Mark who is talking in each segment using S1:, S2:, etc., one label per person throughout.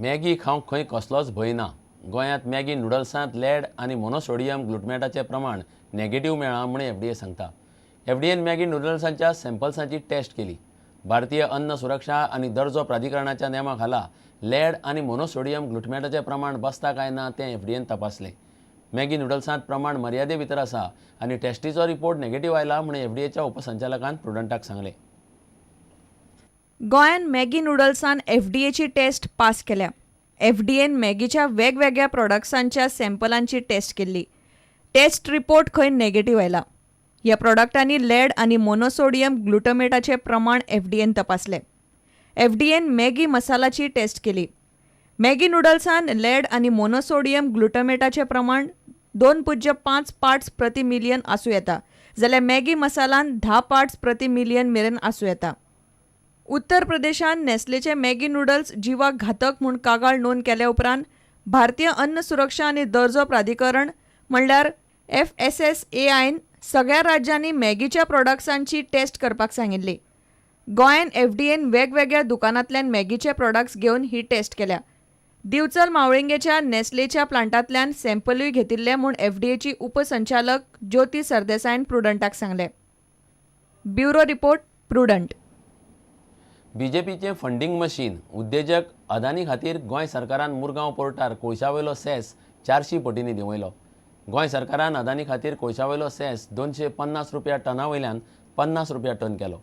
S1: Maggi खावंक खंय कसलोच भंय ना. गोंयांत मॅगी नुडल्सांत लेड आनी मोनोसोडियम ग्लुटमेटाचें प्रमाण नॅगेटीव मेळ्ळां म्हूण एफडीए सांगता. एफडीएन मॅगी नुडल्सांच्या सॅम्पल्सांची टेस्ट केली. भारतीय अन्न सुरक्षा आनी दर्जो प्राधिकरणाच्या नेमा खाला लेड आनी मोनोसोडियम ग्लुटमेटाचें प्रमाण बसता काय ना तें एफडीएन तपासलें. मॅगी नुडल्सांत प्रमाण मर्यादे भितर आसा आनी टेस्टीचो रिपोर्ट नॅगेटीव आयला म्हूण एफडीएच्या उपसंचालकान प्रुडंटाक सांगलें.
S2: गोंयान मॅगी नुडल्सान एफडीएची टेस्ट पास केल्या. एफडीएन मॅगीच्या वेगवेगळ्या प्रॉडक्ट्सांच्या सॅम्पलांची टेस्ट केल्ली. टेस्ट रिपोर्ट खंय नेगेटीव आयला. ह्या प्रॉडक्टांनी लेड आनी मोनोसोडियम ग्लुटमेटाचें प्रमाण एफडीएन तपासलें. एफडीएन मॅगी मसालाची टेस्ट केली. मॅगी नुडल्सान लेड आनी मोनोसोडियम ग्लुटमेटाचें प्रमाण 2.5 पार्ट्स प्रति मिलियन आसूं येता, जाल्यार मॅगी मसालान 10 पार्ट्स प्रति मिलियन मेरेन आसूं येता. उत्तर प्रदेशान नेस्लेचे मॅगी नुडल्स जिवाक घातक म्हूण कागाळ नोंद केल्या उपरांत भारतीय अन्न सुरक्षा आनी दर्जो प्राधिकरण म्हणल्यार एफएसएसएआयन सगळ्या राज्यांनी मॅगीच्या प्रॉडक्ट्सांची टेस्ट करपाक सांगिल्ली. गोंयान एफडीएन वेगवेगळ्या दुकानांतल्यान मॅगीचे प्रॉडक्ट्स घेवन ही टेस्ट केल्या. दिवचल मावळिंगेच्या नेस्लेच्या प्लांटांतल्यान सॅम्पलूय घेतिल्ले म्हूण एफडीएची उपसंचालक ज्योती सरदेसायन प्रुडंटाक सांगलें. Bureau report, Prudent.
S1: बीजेपीचें फंडींग मशीन उद्देजक अदानी खातीर गोंय सरकारान मुरगांव पोर्टार कोळशावयलो सेस 400 पटींनी देंवयलो. गोंय सरकारान अदानी खातीर कोळशावयलो सेस 250 रुपया टना वयल्यान 50 रुपया टन केलो.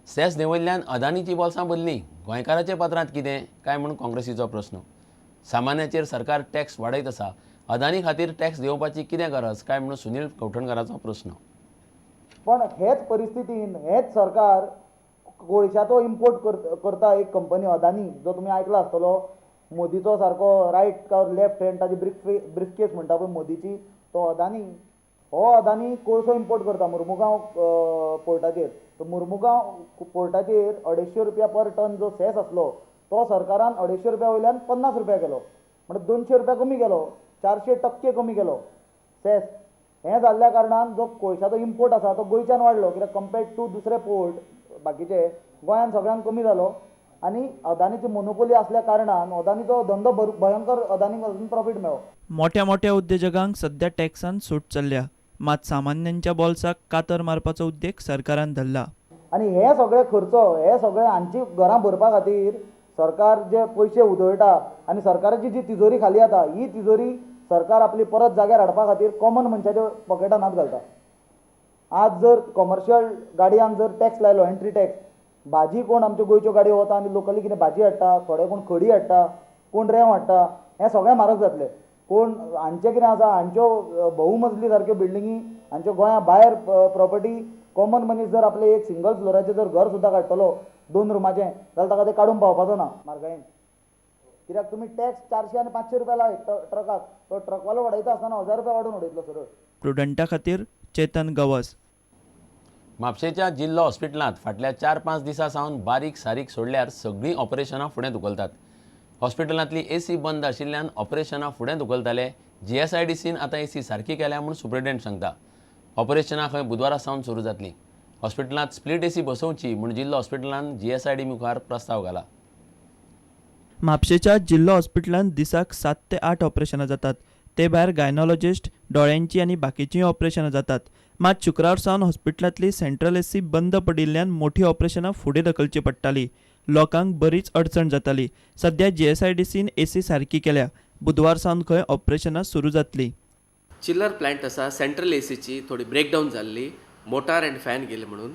S1: सेस देंवयल्ल्यान अदानीची बोल्सां भरलीं, गोंयकाराच्या पत्रांत कितें काय म्हूण काँग्रेसीचो प्रस्न. सामान्याचेर सरकार टॅक्स वाडयत आसा, अदानी खातीर टॅक्स देंवोवपाची कितें गरज काय म्हूण सुनील कवठणकाराचो प्रस्न.
S3: पण हेच परिस्थितीन हेच सरकार कोळशाचो इम्पोर्ट करता. एक कंपनी अदानी, जो तुमी आयकला आसतलो, मोदीचो सारको रायट का लेफ्ट हँड, ताजी ब्रिफकेस म्हणटा पळय मोदीची, तो अदानी. हो अदानी कोळसो इम्पोर्ट करता मुर्मुगांव पोर्टाचेर. तो मुर्मुगांव पोर्टाचेर 250 रुपया पर टन जो सेस आसलो तो सरकारान 250 रुपया वयल्यान 50 रुपया केलो, म्हणजे 200 रुपया कमी केलो, 400% कमी केलो सेस. हें जाल्ल्या कारणान जो कोळशाचो इम्पोर्ट आसा तो गोंयच्यान वाडलो, कित्याक कंपेर्ड टू दुसरे पोर्ट बाकीचे गोंयान सगळ्यांत कमी जालो. आनी अदानीची मोनोपोली आसल्या कारणान अदानीचो धंदो भयंकर, अदानीक अजून प्रॉफीट मेळ्ळो.
S4: मोठ्या मोठ्या उद्देजकांक सध्या टॅक्सान सूट चल्ल्या, मात सामान्यांच्या बोल्साक कातर मारपाचो उद्देग सरकारान धरला.
S3: आनी हे सगळे खर्च, हे सगळे हांची घरां भरपा खातीर सरकार जे पयशे उधळटा आनी सरकाराची जी तिजोरी खाली जाता, ही तिजोरी सरकार आपली परत जाग्यार हाडपा खातीर कॉमन मनशाच्या पॉकेटान हात घालता. आज जर कॉमर्शियल गाडयांक जर टॅक्स लायलो, एंट्री टॅक्स, भाजी कोण आमच्यो गोंयच्यो गाडयो वता आनी लोकली कितें भाजी हाडटा, थोडे कोण खडी हाडटा, कोण रेंव हाडटा, हें सगळें म्हारग जातलें. कोण हांचें कितें आसा, हांच्यो बहुमजली सारक्यो बिल्डिंगी, हांच्यो गोंया भायर प्रॉपर्टी, कॉमन मनीस जर आपलें एक सिंगल फ्लोराचें जर घर सुद्दां काडटलो 2 रुमाचें जाल्यार ताका तें काडूंक पावपाचो ना म्हारगायेन. कित्याक तुमी टॅक्स 400 आनी 500 रुपया लाय ट्रकाक, तो ट्रकवालो वाडयता आसतना 1000 रुपया वाडोवन उडयतलो सरळ.
S4: प्रुडंटा खातीर चेतन गवस.
S1: म्हापशेंच्या जिल्लो हॉस्पिटलांत फाटल्या 4-5 दिसां सावन बारीक सारीक सोडल्यार सगळीं ऑपरेशनां फुडें धुकलतात. हॉस्पिटलांतली एसी बंद आशिल्ल्यान ऑपरेशनां फुडें धुकलताले. जीएसआयडीसीन आतां एसी सारकी केल्या म्हूण सुप्रिटेंडेंट सांगता. ऑपरेशनां खंय बुधवारा सावन सुरू जातलीं. हॉस्पिटलांत स्प्लीट एसी बसोवची म्हूण जिल्लो हॉस्पिटलान जीएसआयडी मुखार प्रस्ताव घाला.
S4: म्हापशेंच्या जिल्लो हॉस्पिटलांत दिसाक 7 ते 8 ऑपरेशनां जातात. ते भायर गायनॉलॉजिस्ट, दोळ्यांची आनी बाकीचींय ऑपरेशनां जातात. मात शुक्रार सावन हॉस्पिटलांतली सेंट्रल एसी बंद पडिल्ल्यान मोठी ऑपरेशनां फुडें धकलची पडटाली. लोकांक बरीच अडचण जाताली. सध्या जीएसआयडीसीन एसी सारकी केल्या. बुधवार सावन खंय ऑपरेशनां सुरू जातली.
S5: चिल्लर प्लांट आसा, सेंट्रल एसीची थोडी ब्रेकडावन जाल्ली, मोटार अँड फॅन गेले म्हणून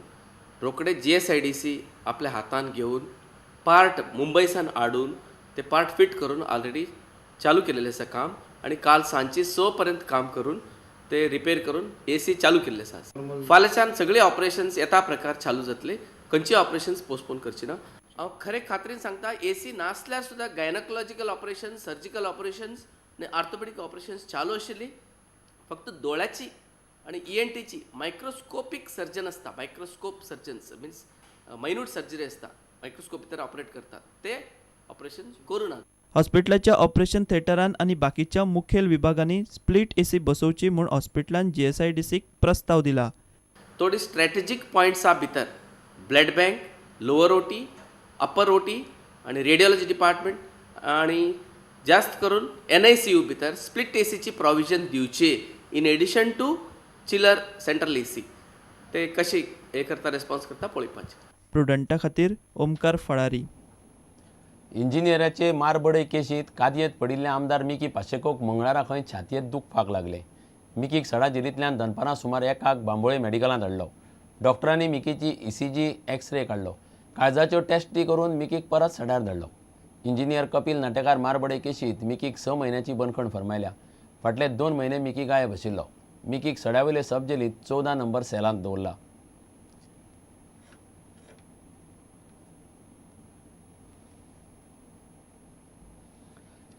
S5: रोखडे जीएसआयडीसी आपल्या हातान घेवन पार्ट मुंबयसान हाडून ते पार्ट फिट करून ऑलरेडी चालू केलेलें आसा काम, आनी काल सांजची 6 पर्यंत काम करून ते रिपेर करून एसी चालू केल्ले आसा. फाल्यांच्यान सगळीं ऑपरेशन्स येता प्रकार चालू जातले, खंयची ऑपरेशन्स पोस्टपोन करची ना. हांव खरें खात्रीन सांगता, एसी नासल्यार सुद्दां गायनकोलॉजिकल ऑपरेशन्स, सर्जिकल ऑपरेशन्स आनी आर्थोपेडीक ऑपरेशन्स चालू आशिल्ली. फक्त दोळ्याची आनी ईएनटीची मायक्रोस्कोपीक सर्जन आसता, microscope surgeons means minute surgery आसता, मायक्रोस्कोप भितर ऑपरेट करतात, ते ऑपरेशन करूं ना.
S4: हॉस्पिटलाच्या ऑपरेशन थिएटरान आनी बाकीच्या मुखेल विभागांनी स्प्लीट एसी बसोवची म्हूण हॉस्पिटलान जीएसआयडीसीक प्रस्ताव दिला.
S5: थोडी स्ट्रॅटेजीक पॉयंट्स आहा भितर, blood bank, lower OT, upper OT आनी रेडियोलॉजी डिपार्टमेंट आनी जास्त करून एनआयसीयू भितर स्प्लीट एसीची प्रोविजन दिवची in addition to chiller central AC. ते कशी हे करता, रिस्पॉन्स करता पळोवपाचें.
S4: प्रुडंटा खातीर ओमकार फळारी.
S1: इंजिनियराचे मारबडय केशींत कादयेंत पडिल्ले आमदार मिकी पाशेकोक मंगळारा खंय छातयेंत दुखपाक लागले. मिकीक सडा जेलींतल्यान दनपारां सुमार 1 बांबोळे मेडिकलांत हाडलो. डॉक्टरांनी मिकीची ECG x ray काडलो. काळजाच्यो टेस्टी करून मिकीक परत सड्यार धाडलो. इंजिनियर कपील नाटेकार मारबडय केशींत मिकीक 6 म्हयन्याची बंदखण फर्मायल्या. फाटले 2 म्हयने मिकी गायब आशिल्लो. मिकीक सड्यावयले सब जेलींत 14 नंबर सेलांत दवरला.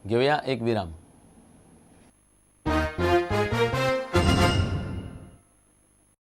S1: घेवया एक विराम.